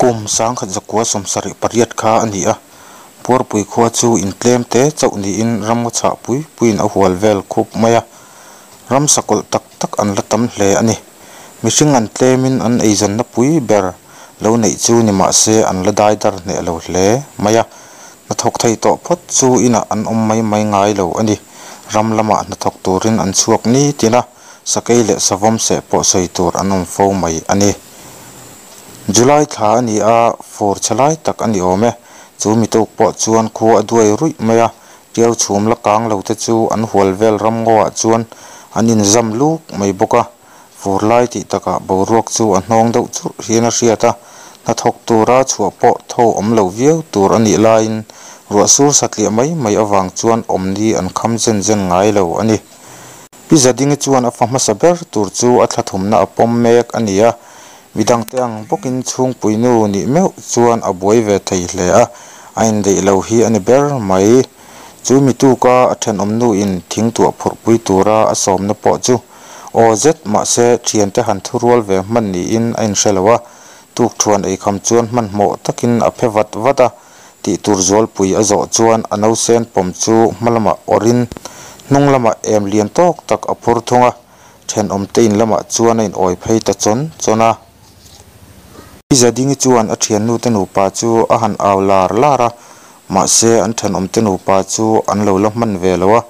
Kum 1978 kha a ni a, Puarpui khua chu in tlem te chauh niin ramngaw chhah pui puiin a hual vel khup mai a, ram sakawlh tak tak an la tam hle a ni. Mihring an tlemin an eizawnna pui ber lo neih chu ni mah se an la dai dar hneh lo hle mai a, hnathawk thei tawh phawt chu inah an awm mai mai ngai lo a ni. Ram lamah hnathawk turin an chhuak nitin a, sakei leh savawm seh pawh sawi tur an awm fo mai a ni. July thla a ni a, fur chhe lai tak a ni awm e. Chu mi tuk pawh chuan khua a duai ruih mai a, tiau chhum la kang lo te chu an hual vel ram ngawah chuan an inzam luk mai bawk a. Fur lai tih takah boruak chu a hnawng deuh churh hian a hriat a, hnathawk tura chhuah pawh tho awm lo viau tur a nih laiin ruah sur satliah mai mai avang chuan awmni an kham zen zen ngai lo a ni. Pi Zadingi chuan a fa hmasa ber tur chu a thla thumna a pawm mek a ni a, midangte ang bawkin chhungpuinu nih meuh chuan a buai ve thei hle a, a indeih lo hi a ni ber mai. Chu mi tuka a thenawmnuin thingtuah phurhpui tura a sawmna pawh chu aw zet mahse thiante han thurual ve hman niin a inhre lo a, tukthuan eikham chuan hmanhmawh takin a phe vat vat a. Tih tur zualpui a zawh chuan a nausen pawm chu hma lamah awrhin hnung lamah em lian tawk tak a phur thung a, thenawmte in lamah chuan a inawi phei ta chawn chawn a. Pi Zadingi chuan a thiannute nupa chu a han au lar lar a, mahse an thenawmte nupa chu an lo la hman ve lo a,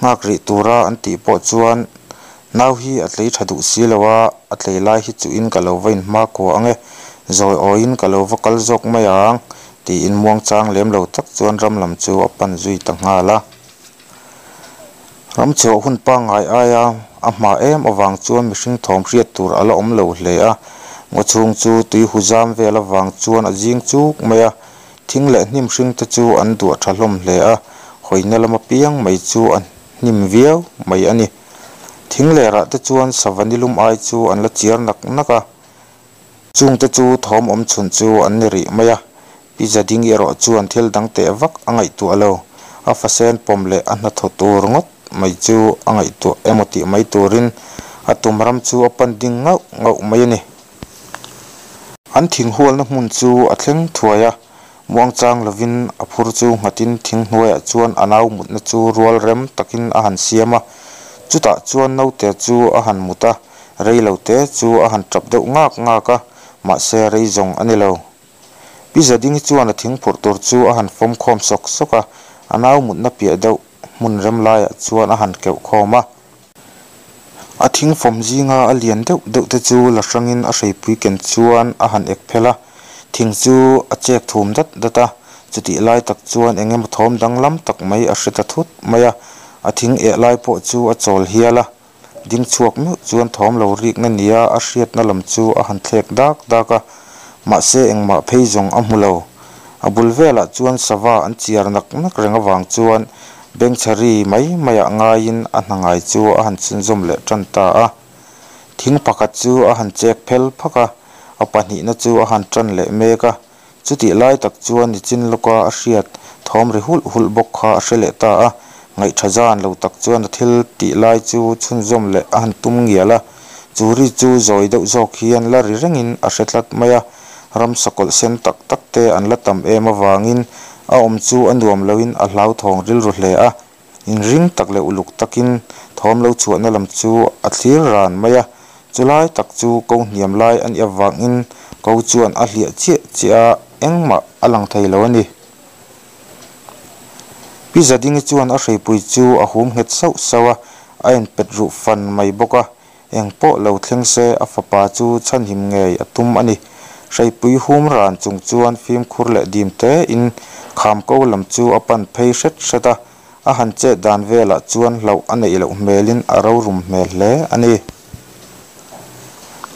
nghak rih tura an tih pawh chuan Nau hi a tlei tha duh si lo a, a tlei lai hi chuhin ka lo va inhma kuah ang e, zawi awiin ka lo va kal zawk mai ang, tiin muangchang lem lo tak chuan ram lam chu a pan zui ta nghal a. Ram chhuah hun pangngai aia a hma em avang chuan mihring thawm hriat tur a la awm lo hle a, ngaw chhung chu tui hu zam vel avang chuan a zing chuk mai a, thing leh hnim hring te chu an duah tha hlawm hle a, hawina lama piang mai chu a hnim viau mai a ni. Thing lerah te chuan sava nilum ai chu an la chiar nak nak a, chungte chu thawm awm chhun chu an ni rih mai a. Pi Zadingi erawh chuan thil dang teh vak a ngaihtuah lo, a fasen pawm leh a hnathawh tur ngawt mai chu a ngaihtuah emaw tih mai turin a tum ram chu a pan ding ngauh ngauh mai a ni. An thing hualna hmun chu a thleng thuai a, Muangchang lovin a phur chu nghatin thing hnuaiah chuan a nau mutna chu rual rem takin a han siam a. Chutah chuan naute chu a han mut a, rei lo te chu a han tap deuh ngak ngak a, mahse rei zawng a ni lo. Pi Zadingi chuan a thing phurh tur chu a han fawm khawm sawk sawk a, a nau mutna piah deuh hmun rem laiah chuan a han keuh khawm a. A thingfawm zinga a lian deuh deuh te chu la hrangin a hreipui ken chuan a han ek phel a, thing chu a chek thum dat dat a, chutih lai tak chuan eng emaw thawm danglam tak mai a hre ta thut mai a, a thing eh lai pawh chu a chawl hial a, ding chhuak meuh chuan thawm lo rikna nia a hriatna lam chu a han thlek dak dak a, mahse engmah phei zawng a hmu lo. A bul velah chuan sava an chiar nak nak reng avang chuan bengchhari mai maiah ngaiin a hna ngai chu a han chhunzawm leh tan ta a. Thing pakhat chu a han chek phel phak a, a pahnihna chu a han tan leh mek a. Chutih lai tak chuan nichin lawka a hriat thawm ri hulh hulh bawk kha a hre leh ta a. Ngaihṭha zan lo tak chuan a thil tih lai chu chhunzawm leh a han tum ngial a. Chu ri chu zawi deuh zawk hian la ri rengin a hre tlat mai a. Ramsa kawlh sen tak tak te an la tam em avangin a awm chu a nuam loin a hlauthawng rilru hle a, inring tak leh uluk takin thawm lo chhuahna lam chu a thlir ran mai a, chulai tak chu ko hniam lai a nih avangin ko chuan a hliah chiah chiah a, engmah a lang thei lo a ni. Pi Zadingi chuan a hreipui chu a hum nghet sauh sauh a, a inpet ruh fan mai bawk a, Eng pawh lo thleng se a fapa chu chhanhim ngei a tum a ni. Hreipui hum ran chung chuan fimkhur leh dim tein kham ko lam chu a pan phei hret hret a, a han chet dan velah chuan hlauh a neih loh hmelin a rorum hmel hle a ni.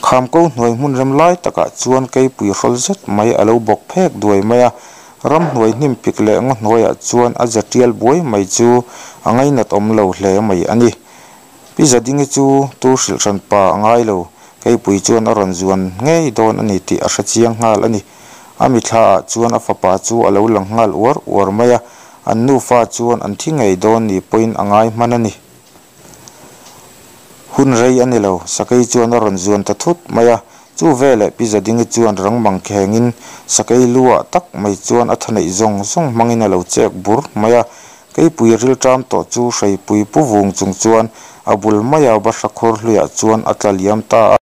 Kham ko hnuai hmun rem lai takah chuan keipui hrawl zet mai a lo bawk phek duai mai a, ramhnuai hnim pik leh ngaw hnuaiah chuan a za tial buai mai chu a ngainat awm lo hle mai a ni. Pi Zadingi chu tu hrilh hran pa a ngai lo, Keipui chuan a rawn zuan ngei dawn a ni tih a hre chiang nghal a ni. A mithla ah chuan a fapa chu a lo lang nghal uar uar mai a, an nufa chuan an thi ngei dawn ni pawhin a ngai hman a ni. Hun rei a ni lo, Sakei chuan a rawn zuan ta thut mai a, Chu veleh Pi Zadingi chuan rang mang khengin sakei lu ah tak mai chuan a tha neih zawng zawng hmangin a lo chek bur mai a. Keipui rilṭam tawh chu hreipui pu vung chung chuan a bul maia bahra khur hluiah chuan a tla liam ta a.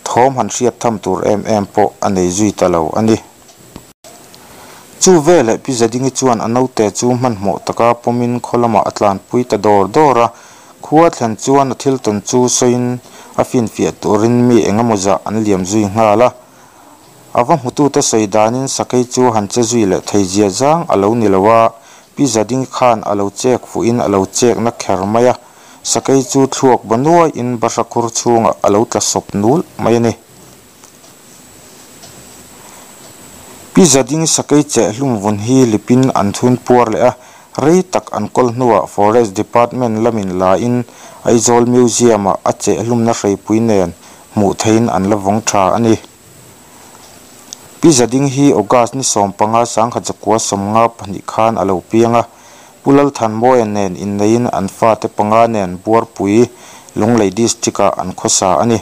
Thawm han hriat tham tur em em pawh a nei zui ta lo a ni. Chu veleh Pi Zadingi chuan a naute chu hmanhmawh taka pawmin khaw lamah a tlanpui ta dawr dawr a. Khua thlen chuan a thil tawn chu sawiin a finfiah turin mi eng emaw zah an liam zui nghal a. A va hmutute sawi danin sakei chu han che zui leh thei zia zang a lo ni lo a, Pi Zadingi khan a lo chek fuhin a lo chekna kher mai a, sakei chu thluak ba nuaiin bahra khur chhungah a lo tla sawp nul mai a ni. Pi Zadingi sakei chehhlum vun hi lipin an thun puar leh a, rei tak an kawl hnuah Forest Department lamin lain Aizawl Museum-ah a chehhlumna hreipui nen hmuh theihin an la vawng tha a ni. Pi Zading hi August ni 15 1952 khan a lo piang a, Pu Lalthanmawia nen inneiin an fate panga nen Buarpui, Lunglei District-ah an khawsa a ni.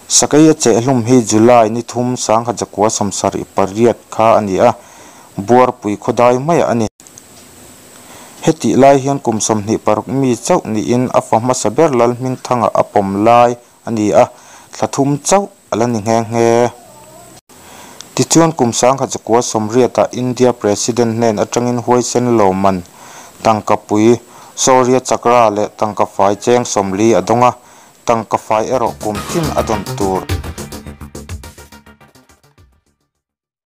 Sakei a chehhlum hi July ni 3 1978 kha a ni a, Buarpui khawdai maiah a ni. Hetih lai hian kum 26 mi chauh niin a fa hmasa ber Lalhmingthanga a pawm lai a ni a, thla thum chauh a la ni nghe nghe. Tichuan kum 1980ah India President hnen atangin huaisen lawmman, tangka pui, Shaurya Chakra leh tangka fai cheng 40 a dawng a, tangka fai erawh kum tin a dawn tur.